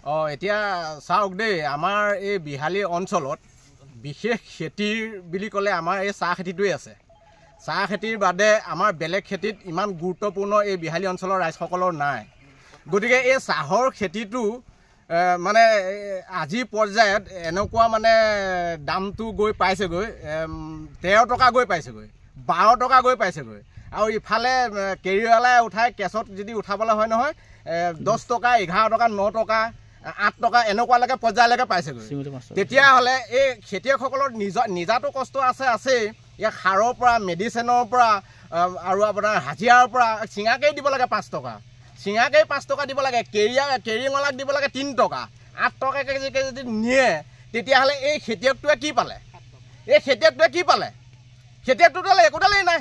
এতিয়া চাওক দেই, আমাৰ এই বিহালী অঞ্চলত বিশেষ খেতিৰ বুলি ক'লে আমাৰ এই চাহ খেতিটোৱেই আছে। চাহ খেতিৰ বাদে আমাৰ বেলেগ খেতিত ইমান গুৰুত্বপূৰ্ণ এই বিহালী অঞ্চলৰ ৰাইজসকলৰ নাই। গতিকে এই চাহৰ খেতিটো মানে আজি পৰ্যায়ত এনেকুৱা মানে দামটো গৈ পাইছেগৈ, 13 টকা গৈ পাইছেগৈ, 12 টকা গৈ পাইছেগৈ। আৰু ইফালে কেৰিৱালাই উঠাই কেছত যদি উঠাবলৈ হয় নহয় 10 টকা, 11 টকা, 9 টকা, 8 টকা এনেকুৱালৈকে পৰ্যায়লৈকে পাইছেগৈ। তেতিয়াহ'লে এই খেতিয়কসকলৰ নিজাটো কষ্ট আছেই, ইয়াৰ সাৰৰ পৰা, মেডিচিনৰ পৰা আৰু আপোনাৰ হাজিৰাৰ পৰা চিঙাকেই দিব লাগে 5 টকা, চিঙাকেই 5 টকা দিব লাগে, কেৰিঙলাক দিব লাগে 3 টকা, 8 টকাকৈ যদি নিয়ে তেতিয়াহ'লে এই খেতিয়কটোৱে কি পালে? এই খেতিয়কটোৱে কি পালে? খেতিয়কটোতো একোডালেই নাই।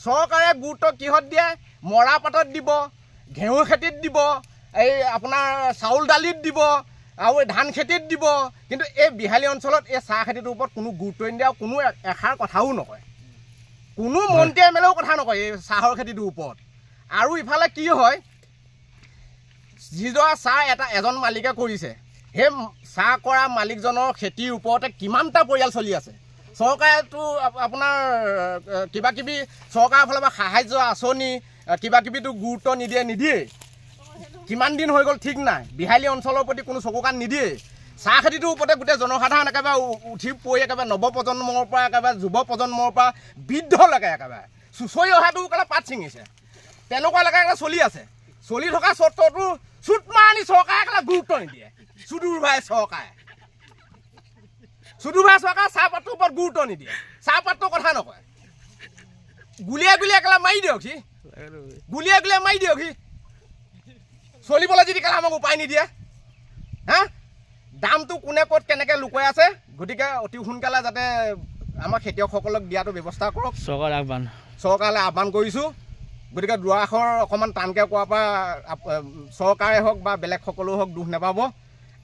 চৰকাৰে গুৰুত্ব কিহত দিয়ে? মৰাপাতত দিব, ঘেঁহু খেতিত দিব, এই আপোনাৰ চাউল দালিত দিব, আৰু এই ধান খেতিত দিব। কিন্তু এই বিহালী অঞ্চলত এই চাহ খেতিটোৰ ওপৰত কোনো গুৰুত্ব নিদিয়ে আৰু কোনো এষাৰ কথাও নকয়, কোনো মন্ত্ৰী এম এল এও কথা নকয় এই চাহৰ খেতিটোৰ ওপৰত। আৰু ইফালে কি হয়, যিডৰা চাহ এজন মালিকে কৰিছে, সেই চাহ কৰা মালিকজনৰ খেতিৰ ওপৰতে কিমানটা পৰিয়াল চলি আছে। চৰকাৰেতো আপোনাৰ কিবা কিবি চৰকাৰৰ ফালৰ পৰা সাহাৰ্য আঁচনি কিবা কিবিতো গুৰুত্ব নিদিয়েই। কিমান দিন হৈ গ'ল ঠিক নাই, বিহালী অঞ্চলৰ প্ৰতি কোনো চকু কাণ নিদিয়ে। চাহ খেতিটোৰ ওপৰতে গোটেই জনসাধাৰণ একেবাৰে উঠি পৰি একেবাৰে নৱপ্ৰজন্মৰ পৰা একেবাৰে যুৱ প্ৰজন্মৰ পৰা বৃদ্ধলৈকে একেবাৰে চুঁচৰি অহাটো একেবাৰে পাত ছিঙিছে, তেনেকুৱালৈকে একেবাৰে চলি আছে। চলি থকা স্বত্বটো চুট মাৰি চৰকাৰে একেবাৰে গুৰুত্ব নিদিয়ে। চুদুৰভাই চৰকাৰে চাহপাতটোৰ ওপৰত গুৰুত্ব নিদিয়ে, চাহপাতটোৰ কথা নকয়। গুলিয়াই গুলিয়াই একেবাৰে মাৰি দিয়ক সি, গুলিয়াই গুলিয়াই মাৰি দিয়ক সি। চলিবলৈ যদি কেলা আমাক উপায় নিদিয়ে, হা দামটো কোনে ক'ত কেনেকৈ লুকুৱাই আছে। গতিকে অতি সোনকালে যাতে আমাৰ খেতিয়কসকলক দিয়াটো ব্যৱস্থা কৰক, চৰকাৰলৈ আহ্বান কৰিছোঁ। গতিকে দুৱাষৰ অকণমান টানকৈ কোৱাৰ পৰা চৰকাৰে হওক বা বেলেগ সকলো হওক দুখ নাপাব,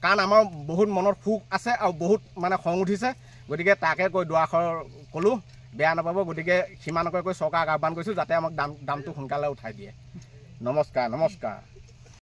কাৰণ আমাৰ বহুত মনত সুখ আছে আৰু বহুত মানে খং উঠিছে। গতিকে তাকে কৈ দুৱাষৰ ক'লোঁ, বেয়া নাপাব। গতিকে সিমানকৈ কৈ চৰকাৰক আহ্বান কৰিছোঁ যাতে আমাক দামটো সোনকালে উঠাই দিয়ে। নমস্কাৰ, নমস্কাৰ।